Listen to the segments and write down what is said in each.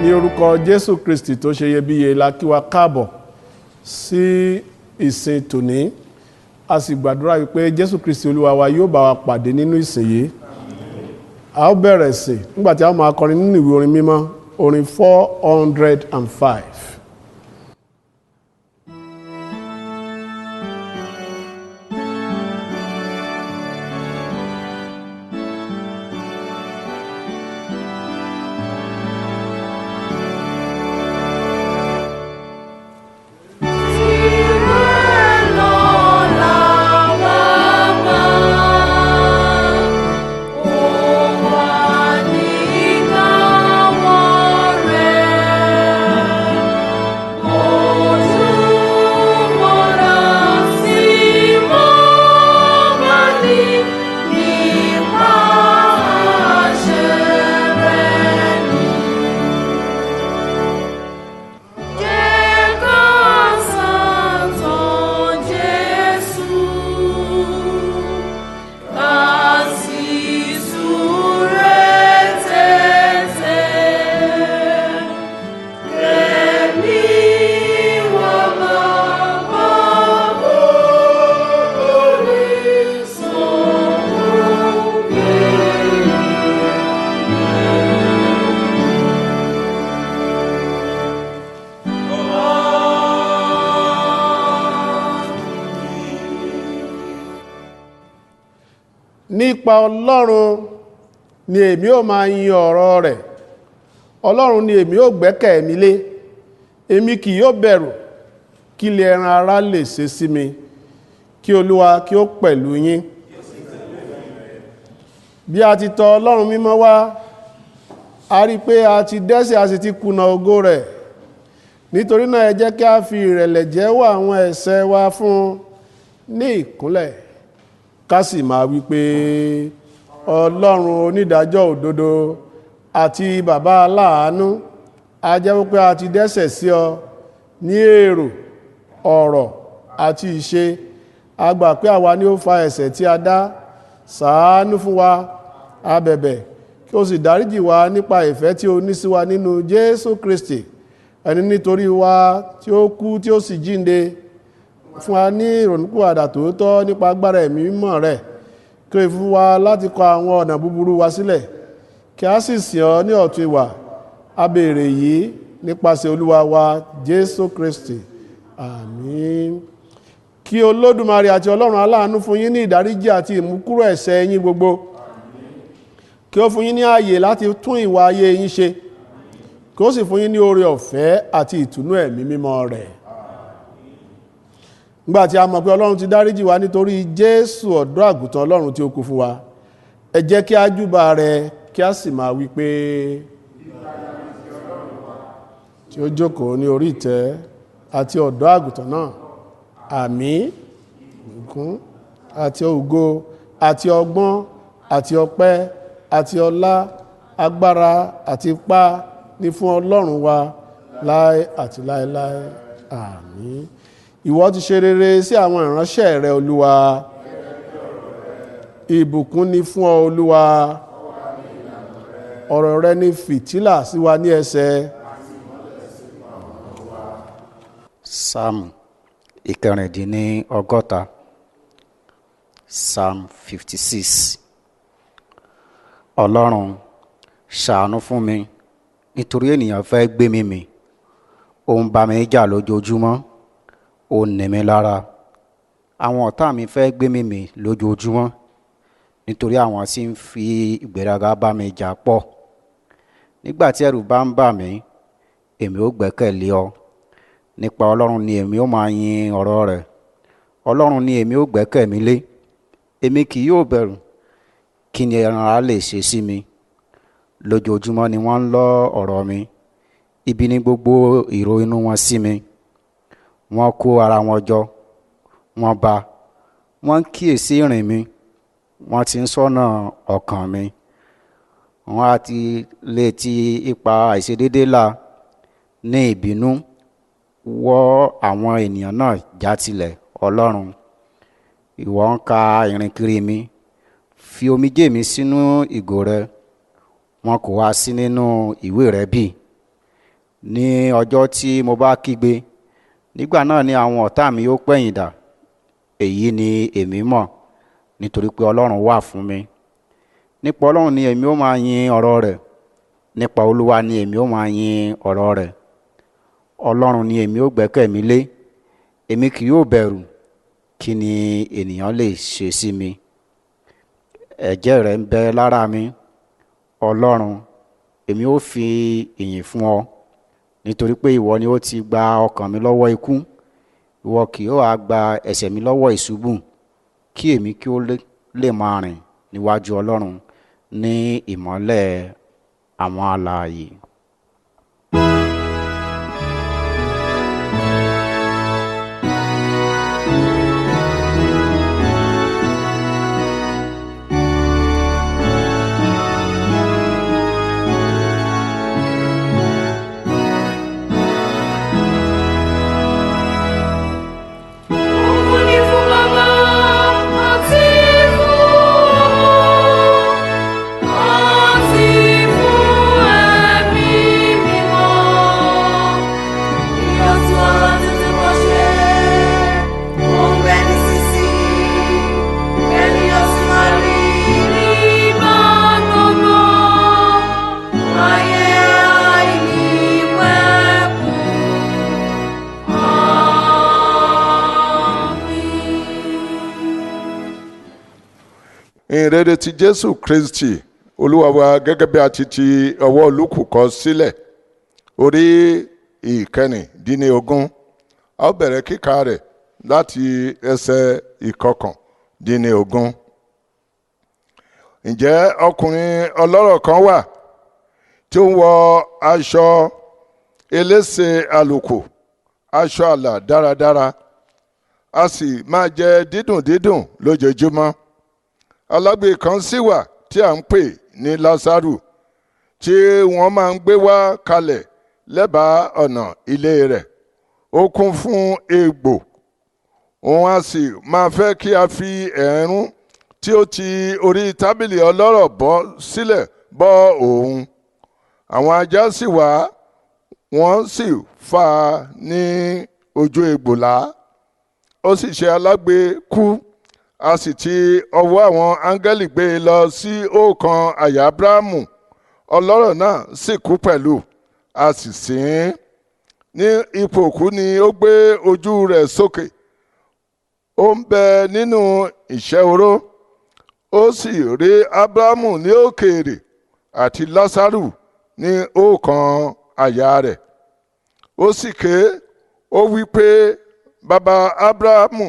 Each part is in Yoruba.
Ní orúkọ Jésù Kristi tó ṣe iyebíye la kí wa káàbọ̀ sí ìsìn tòní. A sì gbàdúrà wípé Jésù Kristi Olúwa wa yóò bá wa pàdé nínú ìsìn yìí. A ó bẹ̀rẹ̀ sí nígbà tí a ó máa kọrin nínú ìwé orin mímọ́, orin 405. Nípa Ọlọ́run ni èmi ó máa yin ọ̀rọ̀ rẹ̀. Ọlọ́run ni èmi ó gbẹ́kẹ̀ mi lé. Èmi kì yóò bẹ̀rù kí lè ẹran ara lè ṣe sí mi. Kí Olúwa kí ó pẹ̀lú yín. Bí a ti tọ̀ Ọlọ́run mímọ́ wá, a rí pé a ti dẹ́ṣẹ̀, a sì ti kùnà ògo rẹ̀. Nítorí náà ẹ jẹ́ kí a fi ìrẹ̀lẹ̀ jẹ́wọ́ àwọn ẹ̀ṣẹ̀ wa fún un ní ìkúnlẹ̀, ká sì máa wí pé Ọlọ́run onídàájọ́ òdodo àti bàbá aláàánú, a jẹ́wọ́ pé a ti dẹ́ṣẹ̀ sí ọ ní èrò, ọ̀rọ̀ àti ìṣe. A gbà pé àwa ni ó fa ẹ̀ṣẹ̀ tí a dá. Ṣàánú fún wa, a bẹ̀bẹ̀, kí o sì dáríjì wa nípa ìfẹ́ tí o ní sí wa nínú Jésù Kristi, ẹni nítorí wa tí ó kú tí ó sì jíǹde. Fún wa ní ìrònúpìwàdà tòótọ́ nípa agbára ẹ̀mí mímọ́ rẹ̀, kí o fún wa láti kọ àwọn ọ̀nà búburú wa sílẹ̀, kí a sì sìn ọ́ ní ọ̀tun ìwà. A béèrè yìí nípasẹ̀ Olúwa wa Jésù Kristi. Àmín. Kí Olódùmarè àti Ọlọ́run aláàánú fún yín ní ìdáríjì àti ìmúkúrò ẹ̀ṣẹ̀ yín gbogbo, kí ó fún yín ní ààyè láti tún ìwà ayé yín ṣe, kí ó sì fún yín ní oore ọ̀fẹ́ àti ìtùnú ẹ̀mí mímọ́ rẹ̀. Nígbà tí a mọ̀ pé Ọlọ́run ti dáríjì wa nítorí Jésù ọ̀dọ́ àgùntàn Ọlọ́run tí ó kú fún wa, ẹ jẹ́ kí a júbà rẹ̀, kí a sì máa wí pé tí ó jókòó ní orí ìtẹ́ àti ọ̀dọ́ àgùntàn náà, àmín, ìbùkún àti ògo àti ọgbọ́n àti ọpẹ́ àti ọlá, agbára àti ipá ní fún Ọlọ́run wa láé àti láéláé. Àmín. Ìwọ ti ṣe rere sí àwọn ìránṣẹ́ rẹ, Olúwa. Ìbùkún ni fún ọ, Olúwa. Ọ̀rọ̀ rẹ ni fìtílà sí wa ní ẹsẹ̀. Psalm 66, Psalm 56. Ọlọ́run, ṣàánú fún mi, nítorí ènìyàn fẹ́ gbé mi mì. Ó ń bá mi jà lójoojúmọ́, ó ní mi lára. Àwọn ọ̀tá mi fẹ́ gbé mi mì lójoojúmọ́, nítorí àwọn tí ń fi ìgbéraga bá mi jà pọ̀. Nígbà tí ẹ̀rù bá ń bà mí, èmi ó gbẹ́kẹ̀lé ọ. Nípa Ọlọ́run ni èmi ó máa yin ọ̀rọ̀ rẹ̀. Ọlọ́run ni èmi ó gbẹ́kẹ̀ mi lé. Èmi kì yóò bẹ̀rù. Kí ni ẹran ara lè ṣe sí mi? Lójoojúmọ́ ni wọ́n ń lọ ọ̀rọ̀ mi. Ibi ni gbogbo ìró inú wọn sí mi. Wọ́n kó ara wọn jọ, wọ́n bá, wọ́n ń kíyèsí ìrìn mi, wọ́n ti ń ṣọ́nà ọkàn mi. Wọ́n á ti lè ti ipa àìṣedéédé là ní ìbínú wọ́ àwọn ènìyàn náà já tilẹ̀. Ọlọ́run, ìwọ ń ka ìrìnkiri mi, fi omijé mi sínú ìgò rẹ, wọn kò wá sí nínú ìwé rẹ bí? Ní ọjọ́ tí mo bá kígbe, nígbà náà ni àwọn ọ̀tá mi ó pẹ̀yìndà. Èyí ni èmi mọ̀, nítorí pé Ọlọ́run wà fún mi. Nípa Ọlọ́run ni èmi ó máa yin ọ̀rọ̀ rẹ̀. Nípa Olúwa ni èmi ó máa yin ọ̀rọ̀ rẹ̀. Ọlọ́run ni èmi ó gbẹ́kẹ̀ mi lé. Èmi kì yóò bẹ̀rù. Kí ni ènìyàn lè ṣe sí mi? Ẹ̀jẹ̀ rẹ̀ ń bẹ lára mi. Ọlọ́run, èmi ó fi ìyìn fún ọ, nítorí pé ìwọ ni ó ti gba ọkàn mi lọ́wọ́ ikú. Ìwọ kì yóò ha gba ẹsẹ̀ mi lọ́wọ́ ìṣubú, kí èmi kí ó lè máa rìn níwájú Ọlọ́run ní ìmọ́lẹ̀ àwọn alààyè. Ògo ni fún Baba àti fún Ọmọ àti fún Ẹ̀mí Mímọ́. Bí ó ti wà látètè kọ́ ṣe, ó ń bẹ nísinsìnyí, bẹ́ẹ̀ ni yóò sì máa rí. Nígbà gbogbo Ayé àìnípẹ̀kun. Àmín. Ìhìnrere ti Jésù Kristi Olúwa wa gẹ́gẹ́ bí a ti ti ọwọ́ Lúùkù kọ sílẹ̀, orí 16. A ó bẹ̀rẹ̀ kíka rẹ̀ láti ẹsẹ̀ 19. Ǹjẹ́ ọkùnrin ọlọ́rọ̀ kan wà tí ó ń wọ aṣọ elése àlùkò, aṣọ àlà dáradára, a sì máa jẹ dídùn dídùn lójoojúmọ́. Alágbe kan sì wà tí à ń pè ní Lásárù, tí wọ́n máa ń gbé wá kalẹ̀ lẹ́bàá ọ̀nà ilé rẹ̀. Ó kún fún egbò, òun a sì máa fẹ́ kí a fi ẹ̀ẹ́rún tí ó ti orí tábìlì ọlọ́rọ̀ bọ́ sílẹ̀ bọ́ òun. Àwọn ajá sì wá, wọ́n sì fà á ní ojú egbò lá. Ó sì ṣe alágbe kú, a sì ti ọwọ́ àwọn áńgẹ́lì gbé e lọ sí ọ̀kan àyà Ábúráhámù. Ọlọ́rọ̀ náà sì kú pẹ̀lú, a sì sìn ín. Ní ipò òkú ni ó gbé ojú rẹ̀ sókè, ó ń bẹ nínú ìṣẹ́ oró, ó sì rí Ábúráhámù ní òkèèrè àti Lásárù ní ọ̀kan àyà rẹ̀. Ó sì ké, ó wí pé, Bàbá Ábúráhámù,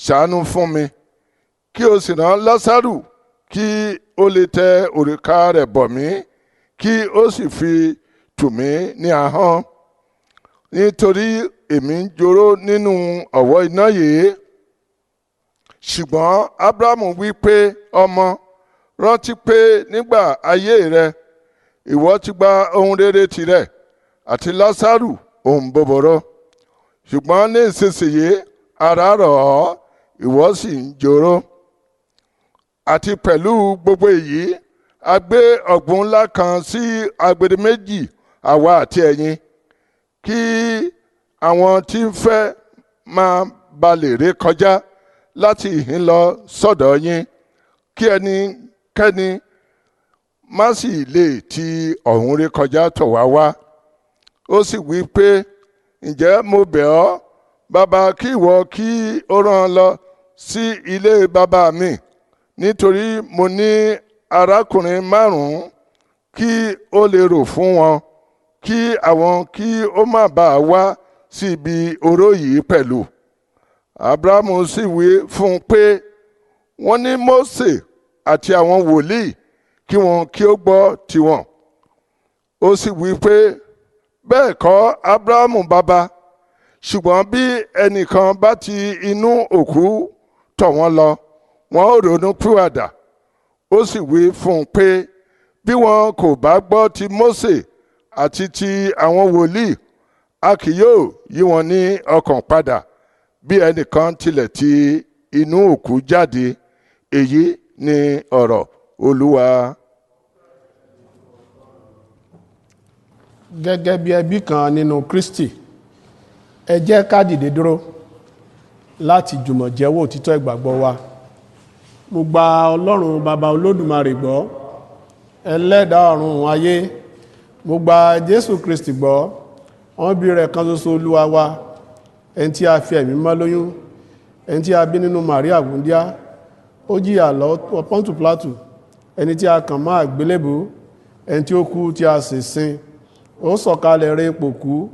ṣàánú fún mi, kí o sì rán Lásárù kí ó lè tẹ òrùka rẹ̀ bọ̀ mí, kí ó sì fi tù mí ní ahọ́n, nítorí èmi ń joró nínú ọ̀wọ́ iná yìí. Ṣùgbọ́n Ábúráhámù wí pé, ọmọ, rántí pé nígbà ayé rẹ ìwọ ti gba ohun rere tirẹ̀, àti Lásárù ohun búburú. Ṣùgbọ́n ní ìsinsìnyí ara rọ̀ ọ́, ìwọ sì ń joró. Àti pẹ̀lú gbogbo èyí, a gbé ọ̀gbun ńlá kan sí agbede méjì àwa àti ẹ̀yin, kí àwọn tí ń fẹ́ máa ba lè ré kọjá láti ìhín lọ sọ́dọ̀ yín, kí ẹnikẹ́ni má sì lè ti ọ̀hún ré kọjá tọ̀ wá wá. Ó sì wí pé, ǹjẹ́ mo bẹ̀ ọ́, bàbá, kí ìwọ kí ó rán an lọ sí ilé bàbá mi, nítorí mo ní arákùnrin márùn-ún, kí ó lè rò fún wọn, kí àwọn kí ó má bàa wá sí ibi oró yìí pẹ̀lú. Abrahamu sì wí fún un pé, wọ́n ní Mósè àti àwọn wòlíì, kí wọn kí ó gbọ́ tiwọn. Ó sì wí pé, bẹ́ẹ̀ kọ́, Abrahamu bàbá, ṣùgbọ́n bí ẹnìkan bá ti inú òkú tọ̀ wọ́n lọ, wọn ó ronú pìwàdà. Ó sì wí fún un pé, bí wọn kò bá gbọ́ ti Mósè àti ti àwọn wòlíì, a kì yóò yí wọn ní ọkàn padà bí ẹnìkan tilẹ̀ ti inú òkú jáde. Èyí ni ọ̀rọ̀ Olúwa. Gẹ́gẹ́ bí ẹbí kan nínú Kristi, ẹ jẹ́ ká dìde dúró láti jùmọ̀ jẹ́wọ́ òtítọ́ ìgbàgbọ́ wa. Mo gba Ọlọ́run Baba Olódùmarè gbọ́, ẹlẹ́dàá ọ̀run ayé. Mo gba Jésù Kristi gbọ́, ọmọbí rẹ̀ kan ṣoṣo, Olúwa wa, ẹni tí a fi ẹ̀mí mọ́ lóyún, ẹni tí a bí nínú Màríà wúndíá, ó jìyà lọ́wọ́ Pọ́ńtù Plátù, ẹni tí a kàn mọ́ àgbélébùú, ẹni tí ó kú tí a sì sin. Ó sọ̀kalẹ̀ re ipò kú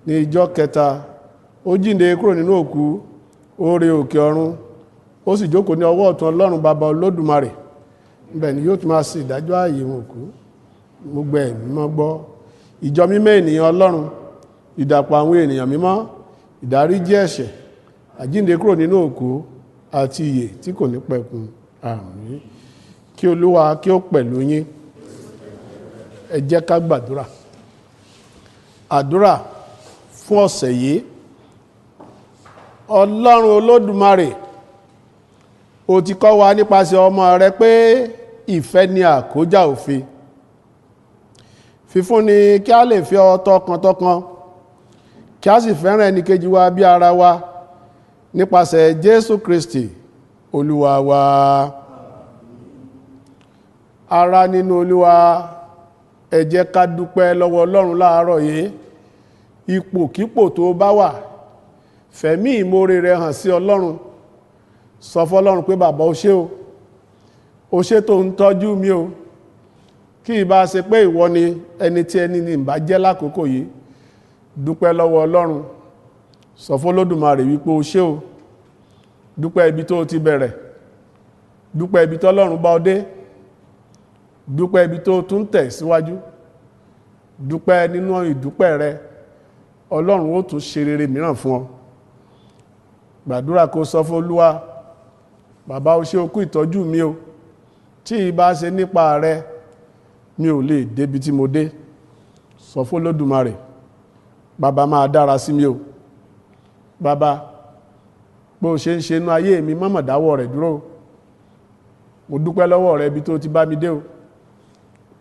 ní ijọ́ kẹta, ó jíǹde kúrò nínú òkú, ó re òkè ọ̀run, ó sì jókòó ní ọwọ́ ọ̀tún Ọlọ́run Baba Olódùmarè. Níbẹ̀ ni yóò tún máa ṣe ìdájọ́ ààyè wọn òkú. Mo gba ẹ̀mí mímọ́ gbọ́, ìjọ mímọ́ ènìyàn Ọlọ́run, ìdàpọ̀ àwọn ènìyàn mímọ́, ìdáríjì ẹ̀ṣẹ̀, àjíǹde kúrò nínú òkú àti ìyè tí kò ní pẹ̀kun. Àmín. Kí Olúwa kí ó pẹ̀lú yín. Ẹ jẹ́ ká gbàdúrà. Àdúrà fún ọ̀sẹ̀ yìí. Ọlọ́run Olódùmarè, o ti kọ́ wa nípasẹ̀ ọmọ rẹ pé ìfẹ́ ni àkójá òfin. Fífúnni kí a lè fi ọ tọkàntọkàn, kí a sì fẹ́ràn ẹnìkejì wa bí ara wa, nípasẹ̀ Jésù Kristi Olúwa wa. Ará nínú Olúwa, ẹ jẹ́ ká dúpẹ́ lọ́wọ́ Ọlọ́run láàárọ̀ yìí. Ipòkípò tó bá wà, fẹ̀mí ìmoore rẹ hàn sí Ọlọ́run. Sọ fọ́lọ́run pé bàbá, o ṣé o, o ṣé tó ń tọ́jú mi o. Kí ìbá ṣe pé ìwọ ni, ẹni tí ẹni ní ìbá jẹ́ lákòókò yìí. Dúpẹ́ lọ́wọ́ Ọlọ́run. Sọ fọ́lódùmarè wípé o ṣé o. Dúpẹ́ ibi tó o ti bẹ̀rẹ̀, dúpẹ́ ibi tọ́lọ́run bá ọ dé, dúpẹ́ ibi tó o tún tẹ̀ síwájú. Dúpẹ́. Nínú ìdúpẹ́ rẹ, Ọlọ́run ó tún ṣe rere mìíràn fún ọ. Gbàdúrà kó sọ fún Olúwa: bàbá, o ṣé o, kú ìtọ́jú mi o. Tí ìbá ṣe nípa rẹ, mi ò lè débi tí mo dé. Sọ fún Olódùmarè: bàbá, máa dára sí mi o. Bàbá, bó ṣe ń ṣe inú ayé mi, mọ́mọ̀ dáwọ́ rẹ̀ dúró. Mo dúpẹ́ lọ́wọ́ rẹ ibi tó ti bá mi dé o.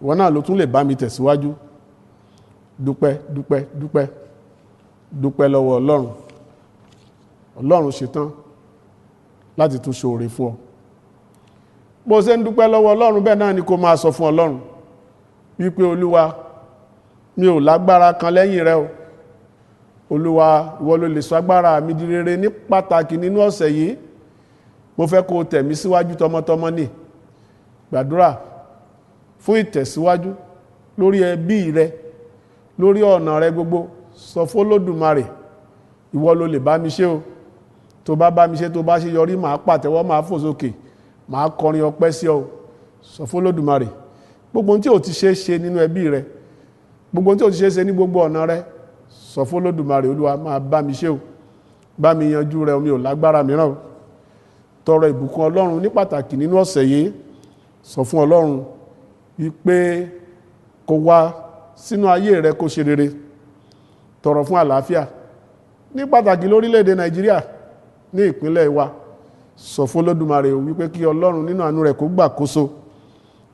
Ìwọ náà ló tún lè bá mi tẹ̀síwájú. Dúpẹ́, dúpẹ́, dúpẹ́, dúpẹ́ lọ́wọ́ Ọlọ́run. Ọlọ́run ṣetán láti tún ṣoore fún ọ. Bó ṣe ń dúpẹ́ lọ́wọ́ Ọlọ́run, bẹ́ẹ̀ náà ni kó máa sọ fún Ọlọ́run wípé, Olúwa, mi ò lágbára kan lẹ́yìn rẹ o. Olúwa, ìwọ ló lè sọ agbára mi di rere. Ní pàtàkì nínú ọ̀sẹ̀ yìí, mo fẹ́ kó o tẹ̀ mí síwájú tọmọtọmọ ní. Gbàdúrà fún ìtẹ̀síwájú lórí ẹbí rẹ, lórí ọ̀nà rẹ gbogbo. Sọ f'Olódùmarè: ìwọ ló lè bá mi ṣe o. Tó bá bá mi ṣe, tó bá ṣe yọrí, màá pàtẹ́wọ́, màá fò sókè, màá kọrin ọpẹ́ sí ọ. Sọ f'Olódùmarè gbogbo ohun tí ò ti ṣe é ṣe nínú ẹbí rẹ, gbogbo ohun tí ò ti ṣe é ṣe ní gbogbo ọ̀nà rẹ. Sọ f'Olódùmarè: Olúwa, máa bá mi ṣe o, bá mi yanjú rẹ, mi ò lágbára mìíràn o. Tọrọ ìbùkún Ọlọ́run ní pàtàkì nínú ọ̀sẹ̀ yìí. Sọ fún Ọlọ́run wípé kó wá sínú ayé rẹ, kó ṣe rere. Tọrọ fún àlàáfíà ní pàtàkì lórílẹ̀‐èdè Nàìjíríà, ní ìpínlẹ̀ wa. Sọ fún Olódùmarè wípé kí Ọlọ́run nínú àánú rẹ̀ kó gbàkóso,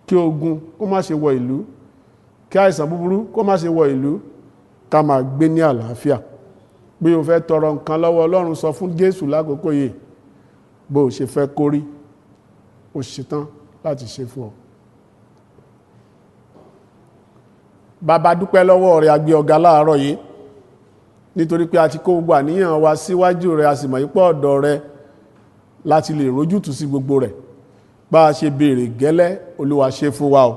kí ogun kó má ṣe wọ ìlú, kí àìsàn búburú kó má ṣe wọ ìlú, ká máa gbé ní àlàáfíà. Bí o fẹ́ tọrọ nǹkan lọ́wọ́ Ọlọ́run, sọ fún Jésù lákòókò yìí bó o ṣe fẹ́ kórí. O ṣetán láti ṣe fún ọ. Bàbá, dúpẹ́ lọ́wọ́ rẹ̀. A gbé ọ ga láàárọ̀ yìí nítorí pé a ti kó gbogbo àníyàn wa síwájú rẹ̀, a sì mọ̀ ipò ọ̀dọ̀ rẹ̀ láti lè rójútùú sí gbogbo rẹ̀. Bá a ṣe béèrè gẹ́lẹ́, Olúwa, ṣe fún wa o.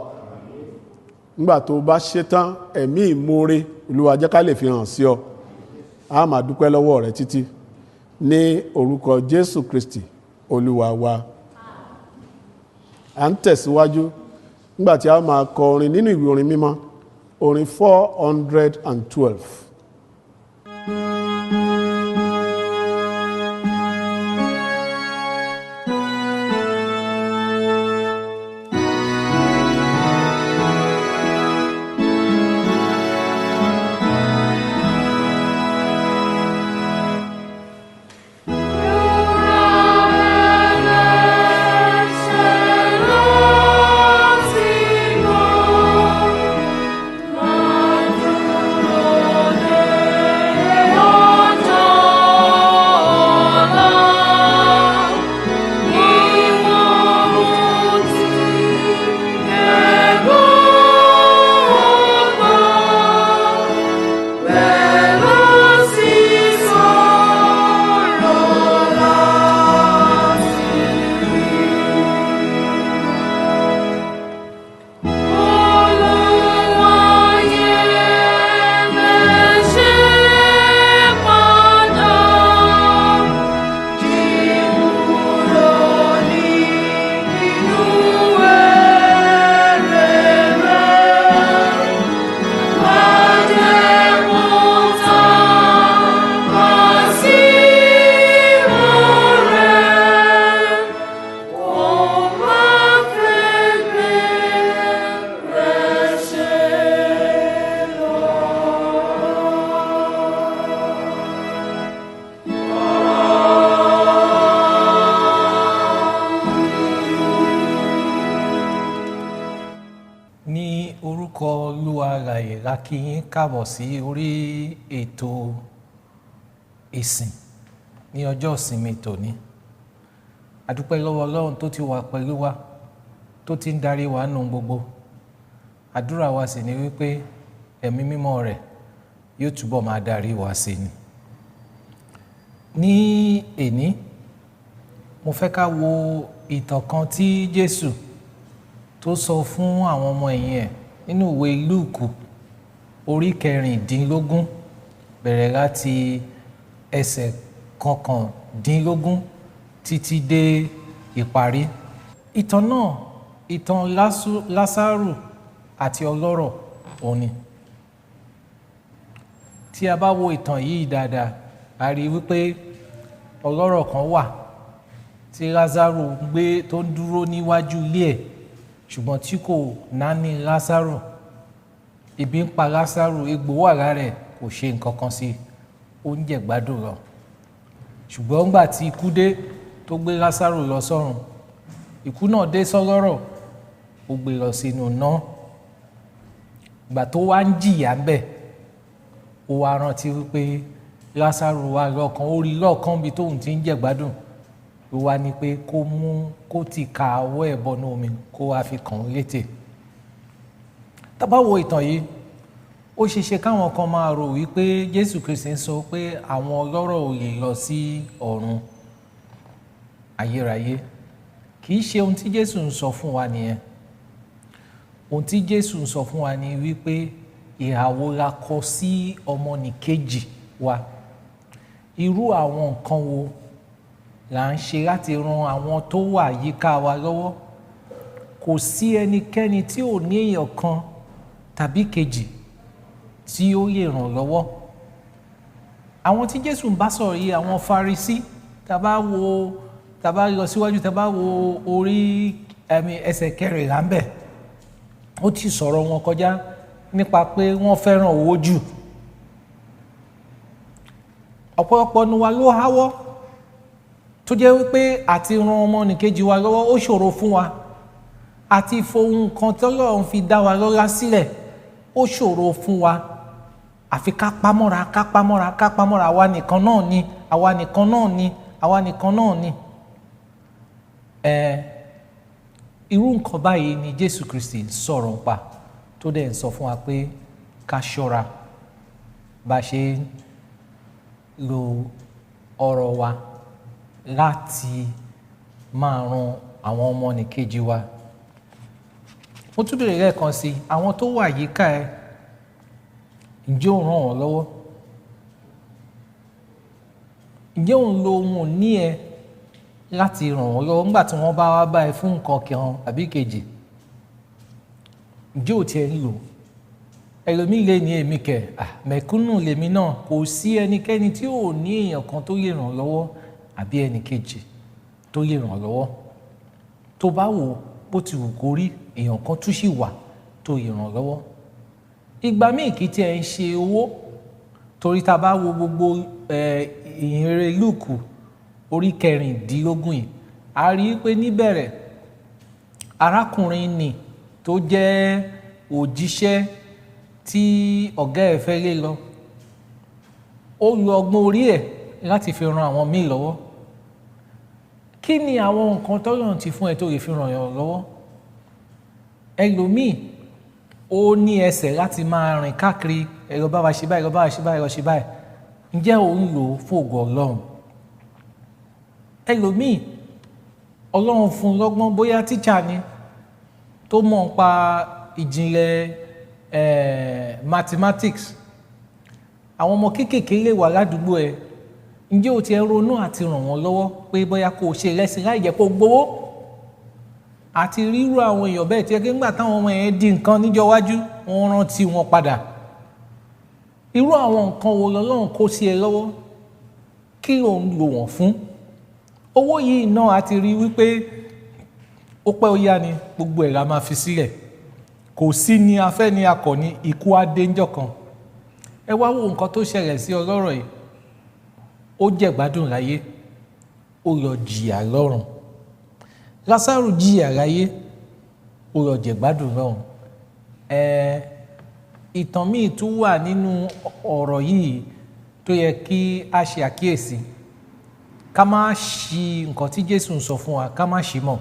Nígbà tó bá ṣe tán, ẹ̀mí ìmoore, Olúwa, jẹ́ ká lè fi hàn sí ọ. A máa dúpẹ́ lọ́wọ́ rẹ̀ títí, ní orúkọ Jésù Kristi Olúwa wa. À ń tẹ̀síwájú nígbà tí a máa kọ orin nínú ìwé orin mímọ́, orin 412. Wúrà ẹlẹ́ṣẹ̀ láti gbọ́, máa dúró. alààyè la kí yín káàbọ̀ sí orí ètò ìsìn ní ọjọ́ ìsinmi tòní. A dúpẹ́ lọ́wọ́ Ọlọ́run tó ti wà pẹ̀lú wa, tó ti ń darí wa nù gbogbo. Àdúrà wa sì ni wípé ẹ̀mí mímọ́ rẹ̀ yóò túbọ̀ máa darí wa sí ni. Ní èní, mo fẹ́ ká wo ìtàn kan tí Jésù tó sọ fún àwọn ọmọ ẹ̀yìn ẹ̀ nínú ìwé Lúùkù orí 16 bẹ̀rẹ̀ láti ẹsẹ̀ 19 títí dé ìparí. Ìtàn náà, ìtàn Lásárù àti ọlọ́rọ̀ òun ni. Tí a bá wo ìtàn yìí dáadáa, a rí wípé ọlọ́rọ̀ kan wà tí Lásárù ń gbé, tó ń dúró níwájú ilé ẹ̀, ṣùgbọ́n tí kò náání Lásárù. Ebi ń pa Lásárù, egbò wà lára ẹ̀, kò ṣe nǹkan kan sí i, ó ń jẹ̀gbádùn lọ. Ṣùgbọ́n ńgbà tí ikú dé tó gbé Lásárù lọ sọ́run, ikú náà dé sọ́lọ́rọ̀, ó gbé lọ sínú iná. Ìgbà tó wá ń jìyà ńbẹ̀, ó wá rántí wípé Lásárù wá lọ́kàn, ó rí lọ́ọ̀kan bí tóun ti ń jẹ̀gbádùn. Ó wá ní pé kó mú, kó ti ka ọwọ́ ẹ̀ bọnú omi, kó wá fi kàn án létè. Tá bá wo ìtàn yìí, ó ṣeé ṣe káwọn kan máa rò wípé Jésù Kristi ń sọ pé àwọn ọlọ́rọ̀ ò lè lọ sí ọ̀run ayérayé. Kì í ṣe ohun tí Jésù ń sọ fún wa nìyẹn. Ohun tí Jésù ń sọ fún wa ni wípé ìhà wo la kọ sí ọmọnìkejì wa. Irú àwọn nǹkan wo là ń ṣe láti ran àwọn tó wà yíká wa lọ́wọ́. Kò sí ẹnikẹ́ni tí ò ní èèyàn kan tàbí kejì tí ó lè ràn lọ́wọ́. Àwọn tí Jésù ń bá sọ̀rọ̀ yìí, àwọn Farisí, tá bá wo, tá bá lọ síwájú, tá bá wo orí ẹ̀mí ẹsẹ̀ 14 ńbẹ̀, ó ti sọ̀rọ̀ wọn kọjá nípa pé wọ́n fẹ́ràn owó jù. Ọ̀pọ̀lọpọ̀ nu wa ló háwọ́ tó jẹ́ wípé àti ran ọmọnìkejì wa lọ́wọ́ ó ṣòro fún wa, àti fohùn kan tọ́lọ́run fi dá wa lọ́lá sílẹ̀ ó ṣòro fún wa. Àfi ká pamọ́ra, ká pamọ́ra, ká pamọ́ra, àwa nìkan náà ni, àwa nìkan náà ni, àwa nìkan náà ni. Irú nǹkan báyìí ni Jésù Kristi ń sọ̀rọ̀ ń pa, tó dẹ̀ ń sọ fún wa pé ká ṣọ́ra bá ṣe ń lo ọrọ̀ wa láti máa ran àwọn ọmọnìkejì wa. Mo tún bèrè lẹ́ẹ̀kan sí i, àwọn tó wà yíká ẹ, ǹjẹ́ ò ń ràn wọ́n lọ́wọ́? Ǹjẹ́ ò ń lo ohun ìní ẹ láti ràn wọ́n lọ́wọ́ nígbà tí wọ́n bá wá bá ẹ fún nǹkan kan àbí kejì? Ǹjẹ́ ò tiẹ̀ ń lò? Ẹlòmíì lè ní èmi kẹ̀, mẹ̀kúnnù lèmi náà, kò sí ẹnikẹ́ni tí ò ní èèyàn kan tó lè ràn lọ́wọ́ àbí ẹnì kejì tó lè ràn lọ́wọ́. Tó bá wò bó ti wù kó rí, èèyàn kan tún sì wà tó lè ràn lọ́wọ́. Ìgbà míì kì í tiẹ̀ ń ṣe owó, torí tá a bá wo gbogbo ìhìnrere Lúùkù orí 16 yìí, a rí i pé níbẹ̀rẹ̀ arákùnrin nì tó jẹ́ òjíṣẹ́ tí ọ̀gá ẹ̀ fẹ́ lé lọ, ó lo ọgbọ́n orí ẹ̀ láti fi ran àwọn míì lọ́wọ́. Kí ni àwọn nǹkan tọ́lọ́run ti fún ẹ tó lè fi ràn yàn lọ́wọ́? Ẹlòmíì ó ní ẹsẹ̀ láti máa rìn káàkiri, ẹ lọ bá wa ṣe báyìí, ẹ lọ bá wa ṣe báyìí, ẹ lọ ṣe báyìí. Ǹjẹ́ ò ń lò ó fún ògo Ọlọ́run? Ẹlòmíì Ọlọ́run fún un lọ́gbọ́n, bóyá tíṣà ni tó mọ̀ nípa ìjìnlẹ̀ mathematics. Àwọn ọmọ kéékèèké lè wà ládùúgbò ẹ, ǹjẹ́ o ti ẹ ronú àti ràn wọ́n lọ́wọ́ pé bóyá kó o ṣe lẹ́sìn láì jẹ́ kó o gbowó? Àti rírú àwọn èèyàn bẹ́ẹ̀ tí ẹ kí ńgbà táwọn ọmọ yẹn di nǹkan níjọ́ iwájú, wọ́n rántí wọn padà. Irú àwọn nǹkan wo lọ́lọ́run kó sí ẹ lọ́wọ́? Kí lò ń lò wọ́n fún? Owó yìí náà a ti rí wípé ó pẹ́ ó yá ni gbogbo ẹ̀ la máa fi sílẹ̀. Kò sí ni afẹ́ ni akọ̀ ni ikú á dé ńjọ́ kan. Ẹ wá wo nǹkan tó ṣẹlẹ̀ sí ọlọ́rọ̀ yìí. Ó jẹ̀gbádùn láyé, ó lọ jìyà lọ́run. Lásárù jìyà láyé, ó lọ jẹ̀gbádùn lọ́run. Ìtàn míì tún wà nínú ọ̀rọ̀ yìí tó yẹ kí a ṣe àkíyèsí, ká má ṣì nǹkan tí Jésù ń sọ fún wa, ká má ṣì mọ̀,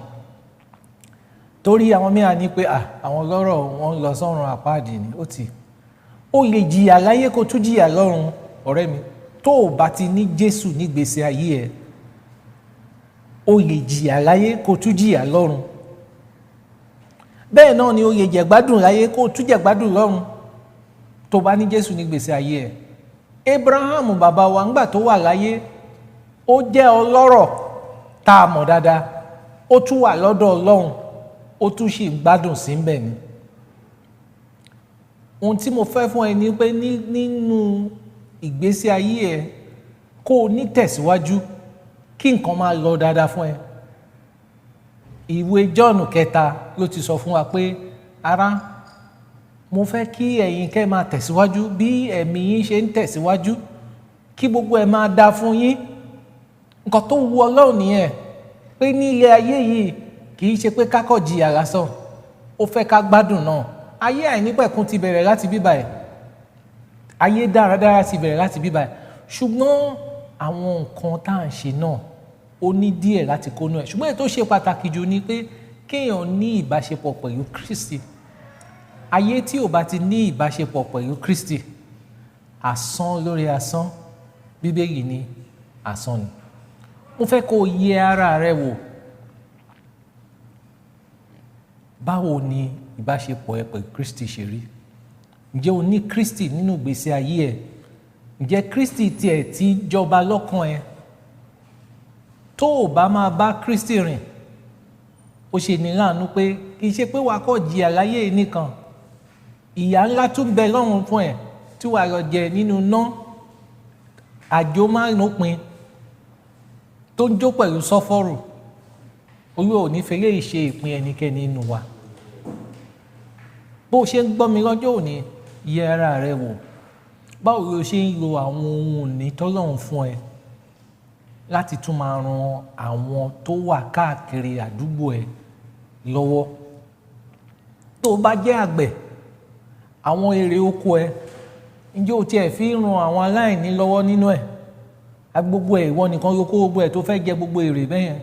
torí àwọn míì á ní pé à, àwọn ọlọ́rọ̀ wọn ń lọ sọ́run àpáàdì ni. Ó ti ó lè jìyà láyé kó tún jìyà lọ́run. Ọ̀rẹ́ mi, tó o bá ti ní Jésù nígbèsè ayé ẹ, ó lè jìyà láyé kó tún jìyà lọ́run. Bẹ́ẹ̀ náà ni ó lè jẹ̀gbádùn láyé kó tún jẹ̀gbádùn lọ́run tó bá ní Jésù nígbèsè ayé ẹ. Abraham bàbá wa, ńgbà tó wà láyé, ó jẹ́ ọlọ́rọ̀ tá a mọ̀ dáadáa. Ó tún wà lọ́dọ̀ Ọlọ́run, ó tún sì ń gbádùn sí ń bẹ̀ ni. Ohun tí mo fẹ́ fún ẹ ni pé nínú ìgbésí ayé ẹ, kó o ní tẹ̀síwájú, kí nǹkan máa lọ dáadáa fún ẹ. Ìwé John kẹta ló ti sọ fún wa pé, ará, mo fẹ́ kí ẹ̀yin kẹ́ máa tẹ̀síwájú bí ẹ̀mí yín ṣe ń tẹ̀síwájú, kí gbogbo ẹ̀ máa dáa fún yín. Nǹkan tó wu Ọlọ́run nìyẹn, pé ní ilé ayé yìí, kì í ṣe pé kákọ̀ jìyà lásán, ó fẹ́ ká gbádùn náà. Ayé àìnípẹ̀kun ti bẹ̀rẹ̀ láti bíbà ẹ̀, ayé dáradára ti bẹ̀rẹ̀ láti bíbà ẹ̀, ṣùgbọ́n àwọn nǹkan tá à ń ṣe náà, ó ní díẹ̀ láti kónú ẹ̀. Ṣùgbọ́n èyí tó ṣe pàtàkì jù ni pé kéèyàn ní ìbáṣepọ̀ pẹ̀lú Kristi. Ayé tí ò bá ti ní ìbáṣepọ̀ pẹ̀lú Kristi, asán lórí asán, Bíbélì ní asán ni. Mo fẹ́ kó o yẹ ara rẹ wò. Báwo ni ìbáṣepọ̀ ẹ pẹ̀lú Kristi ṣe rí? Ǹjẹ́ o ní Kristi nínú ìgbésí ayé ẹ? Ǹjẹ́ Kristi tiẹ̀ ti jọba lọ́kàn ẹ? Tó o bá máa bá Kristi rìn, ó ṣe ní láàánú pé kì í ṣe pé wàá kọ́ jìyà láyé yìí nìkan, ìyà ńlá tún bẹ lọ́run fún ẹ tí wàá lọ jẹ nínú iná àjò márùn-ún tó ń jó pẹ̀lú sọ́fọ́rù. Olúwa ò ní fẹ́ lè ṣe ìpín ẹnikẹ́ni nínú wa. Bó o ṣe ń gbọ́ mi lọ́jọ́ òní, yẹ ara rẹ wò. Báwo ló ṣe ń lo àwọn ohun ìní tọ́lọ́run fún ẹ láti tún máa ran àwọn tó wà káàkiri àdúgbò ẹ lọ́wọ́? Tó o bá jẹ́ àgbẹ̀, àwọn èrè oko ẹ, ǹjẹ́ o tiẹ̀ fi ń ran àwọn aláìní lọ́wọ́ nínú ẹ̀? Gbogbo ẹ̀, ìwọ nìkan ló kó gbogbo ẹ̀ tó fẹ́ jẹ gbogbo èrè bẹ́yẹn.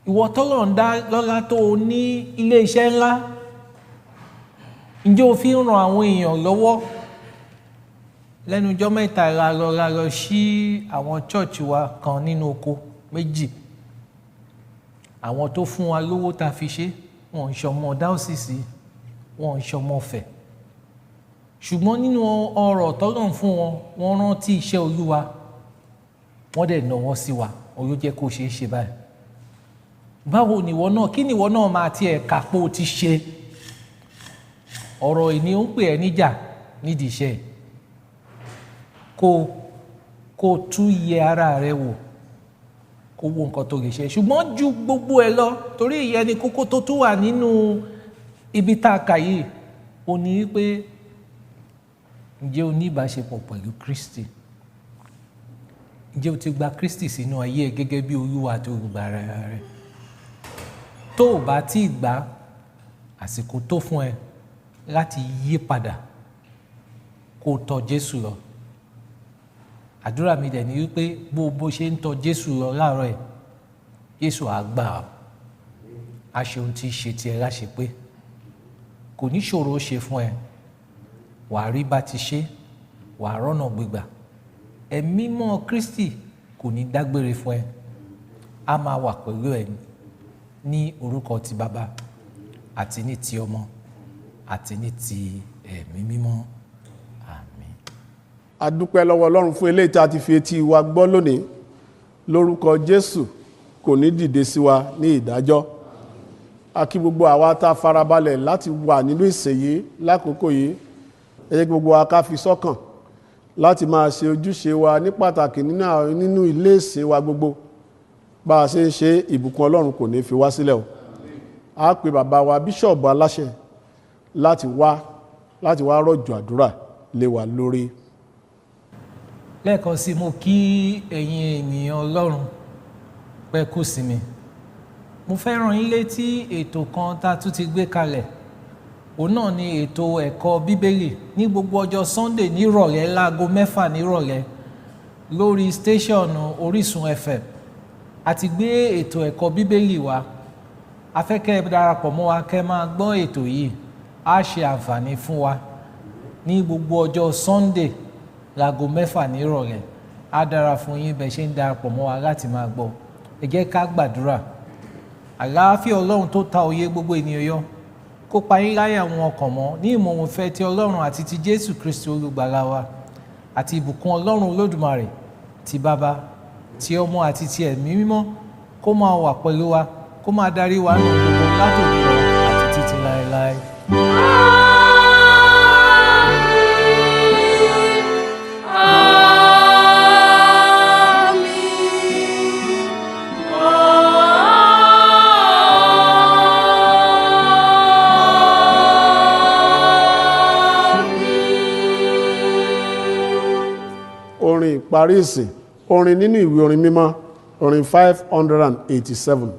Ìwọ tọ́lọ̀ ń dá lọ́lá tó o ní ilé iṣẹ́ ńlá, ǹjẹ́ o fi ń ran àwọn èèyàn lọ́wọ́? Lẹ́nu ọjọ́ mẹ́ta la lọ sí àwọn church wa kan nínú oko méjì. Àwọn tó fún wa lówó tá a fi ṣe, wọn ń ṣọmọ diocese, wọn ń ṣọmọ Ọ̀fẹ́, ṣùgbọ́n nínú ọrọ̀ tọ́lọ̀ ń fún wọn, wọ́n rántí iṣẹ́ Olúwa, wọ́n dẹ̀ náwó sí wa. Òun ló jẹ́ kó ṣeé ṣe báyìí. Báwo nìwọ náà, kí nìwọ náà máa tiẹ̀ kà pé o ti ṣe? Ọ̀rọ̀ ìní ń pè ẹ́ níjà nídìí iṣẹ́ ẹ̀. Kó tún yẹ ara rẹ wò, kó wo nǹkan tó lè ṣe. Ṣùgbọ́n ju gbogbo ẹ lọ, torí ìyẹn ni kókó tó tún wà nínú ibi tá a kà yìí, ó ní pé, ǹjẹ́ o ní ìbáṣepọ̀ pẹ̀lú Kristi? Ǹjẹ́ o ti gba Kristi sínú ayé ẹ gẹ́gẹ́ bí Olúwa àti Olùgbàlà rẹ? Tó o bá tí ì gbà, àsìkò tó fún ẹ láti yí padà, kó o tọ̀ Jésù lọ. Àdúrà mi dẹ̀ ni wípé bó ṣe ń tọ̀ Jésù lọ láàárọ̀ ẹ̀, Jésù á gbà ọ́, á ṣe ohun tí í ṣe tiẹ̀ láṣẹ pé kò ní ṣòro ṣe fún ẹ. Wàá rí bá ti ṣe, wàá rọ́nà gbígbà. Ẹ̀mí mọ́ Kristi kò ní dágbére fún ẹ, á máa wà pẹ̀lú ẹ, ní orúkọ ti Bàbá àti ní ti Ọmọ àti ní ti Ẹ̀mí Mímọ́. Àmín. A dúpẹ́ lọ́wọ́ Ọlọ́run fún eléyìí tí a ti fi etí wa gbọ́ lónìí. Lórúkọ Jésù, kò ní dìde sí wa ní ìdájọ́. A kí gbogbo àwa tá a farabalẹ̀ láti wà nínú ìsìn yìí lákòókò yìí. Ẹ jẹ́ kí gbogbo wa ká fi sọ́kàn láti máa ṣe ojúṣe wa ní pàtàkì nínú ilé ìsìn wa gbogbo. Bá a ṣe ń ṣe, ìbùkún Ọlọ́run kò ní fi wá sílẹ̀ o. A pe bàbá wa bíṣọ̀bù aláṣẹ láti wá rọ̀jò àdúrà lé wa lórí. Lẹ́ẹ̀kan sí, mo kí ẹ̀yin ènìyàn Ọlọ́run pẹ́ kú sí mi. Mo fẹ́ rán yín létí ètò kan tá a tún ti gbé kalẹ̀. Òun náà ni ètò ẹ̀kọ́ Bíbélì ní gbogbo ọjọ́ Sunday nírọ̀lẹ́ láago 6 nírọ̀lẹ́ lórí station Orísun FM. A ti gbé ètò ẹ̀kọ́ Bíbélì wa. A fẹ́ kẹ́ ẹ darapọ̀ mọ́ wa kẹ́ ẹ máa gbọ́ ètò yìí. Á ṣe àǹfààní fún wa ní gbogbo ọjọ́ Sunday láago 6 nírọ̀lẹ́. Á dára fún yín bẹ́ẹ̀ ṣe ń darapọ̀ mọ́ wa láti máa gbọ́. Ẹ jẹ́ ká gbàdúrà. Àlàáfíà Ọlọ́run tó ta òye gbogbo ènìyàn yọ kó pa yín láyà àwọn ọkàn mọ́ ní ìmọ̀ òun fẹ́ ti Ọlọ́run àti ti Jésù Kristi olùgbàlà wa, àti ìbùkún Ọlọ́run Olódùmarè, ti Baba, ti Ọmọ àti ti Ẹ̀mí Mímọ́ kó máa wà pẹ̀lú wa, kó máa darí wa nù gbogbo látòkè lọ àti títí láéláé. Orin ìparí ìsìn, orin nínú ìwé orin mímọ́, orin 587.